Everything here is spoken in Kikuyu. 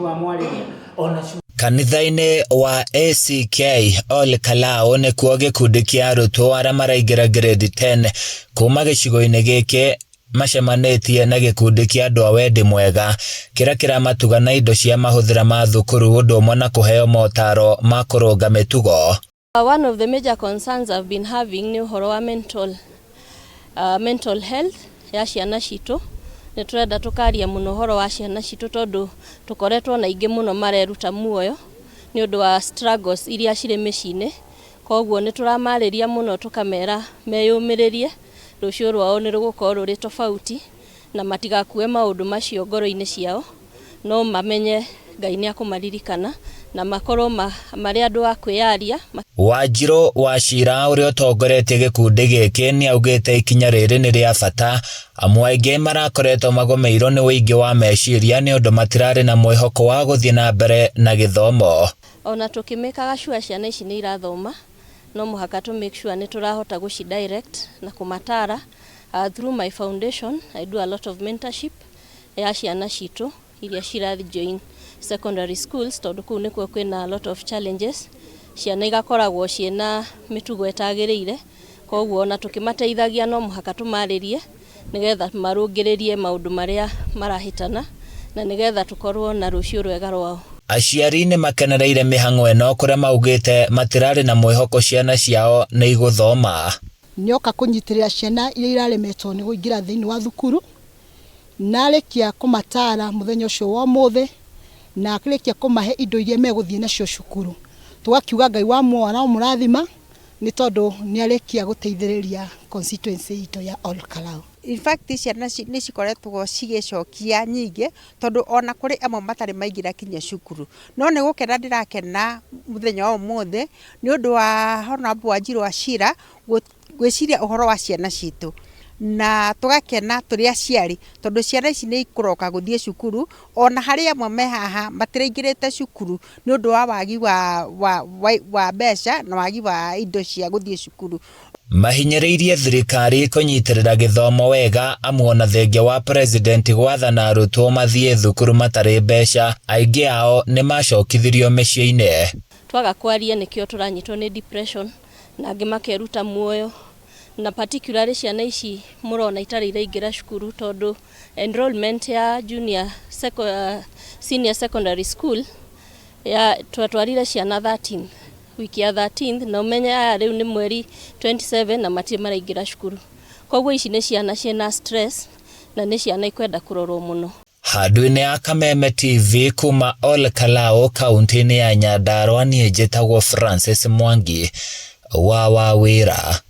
Wamwarĩria ona Kanitha-inĩ wa ACK Ol Kalou nĩkuo gĩkundi kĩa arutwo arĩa maraingĩra grade 10 kuma gĩcigo-inĩ gĩkĩ macemanĩtie na gĩkundi kĩa andũ a wendi mwega kĩrĩa kĩramatuga na indo cia mahũthĩra ma thukuru ũndũ ũmwe na kũheo motaro ma kũrũnga mĩtugo. One of the major concerns I've been having nĩ ũhoro wa mental health ya ciana citũ. Nĩ tũrenda tũkaria mũno ũhoro wa ciana citũ tondũ tũkoretwo na aingĩ mũno mareruta muoyo nĩ ũndũ wa struggles iria cirĩ mĩciĩ-inĩ. Koguo nĩ tũramarĩria mũno tũkamera meyũmĩrĩrie, rũciũ rwao nĩ rũgũkorwo rũrĩ tofauti na matigakue maũndũ macio ngoro-inĩ ciao, no mamenye Ngai nĩ akũmaririkana na makorwo marĩ andũ a kwĩyaria. Wanjirũ Wachira ũrĩa ũtongoretie gĩkundi gĩkĩ nĩ augĩte ikinya rĩrĩ nĩ rĩa bata amu aingĩ marakoretwo magũmĩirwo nĩ ũingĩ wa meciria nĩ ũndũ matirarĩ na mwĩhoko wa gũthiĩ na mbere na gĩthomo. Ona tũkĩmĩkaga sure ciana ici nĩ irathoma, no mũhaka tũ make sure nĩ tũrahota gũci direct na kũmatara. Through my foundation I do a lot of mentorship ya ciana citũ iria cirathi join secondary schools tondũ kũu nĩkuo kwĩna a lot of challenges. Ciana igakoragwo ciĩna mĩtugo ĩtagĩrĩire, koguo ona tũkĩmateithagia no mũhaka tũmarĩrie nĩgetha marũngĩrĩrie maũndũ marĩa marahĩtana na nĩgetha tũkorwo na rũciũ rwega rwao. Aciari nĩ makenereire mĩhang'o ĩno kũrĩa maugĩte matirarĩ na mwĩhoko ciana ciao nĩ igũthoma. Nĩoka kũnyitĩrĩra ciana iria iraremetwo nĩ kũingĩra thĩinĩ wa thukuru, na arĩkia kũmatara mũthenya ũcio wa ũmũthĩ, na arĩkia kũmahe indo iria megũthiĩ nacio cukuru. Tũgakiuga Ngai wa muoyo aromũrathima nĩ tondũ nĩ arĩkia gũteithĩrĩria constituency itũ ya Ol Kalou. In fact, ciana nĩ cikoretwo cigĩcokia nyingĩ tondũ ona kũrĩ amwe matarĩ maingĩra kinya cukuru. No nĩ gũkena ndĩrakena mũthenya wa ũmũthĩ nĩ ũndũ wa Honorable Wanjirũ Wachira gwĩciria ũhoro wa ciana citũ, na tũgakena tũrĩ aciari tondũ ciana ici nĩ ikũroka gũthiĩ cukuru. Ona harĩ amwe me haha matiraingĩrĩte cukuru nĩ ũndũ wa wagi wa mbeca na wagi wa indo cia gũthiĩ cukuru. Mahinyĩrĩirie thirikari kũnyitĩrĩra gĩthomo wega amu ona thengia wa president gwathana arutwo mathiĩ thukuru matarĩ mbeca, aingĩ ao nĩ macokithirio mĩciĩ-inĩ. Twaga kwaria nĩkĩo tũranyitwo nĩ depression na angĩ makeruta muoyo, na particularly ciana ici mũrona itarĩ iraingĩra cukuru tondũ enrollment ya junior senior secondary school ya twatwarire ciana 13 wiki ya 13 na ũmenye aya rĩu nĩ mweri 27 na matirĩ maraingĩra cukuru. Koguo ici nĩ ciana ciĩna stress na nĩ ciana ikwenda kũrorwo mũno. Handũ-inĩ ya Kameme TV kuma Ol Kalou kaunti-inĩ ya Nyandarua, niĩ njĩtagwo Francis Mwangi wa Wawĩra.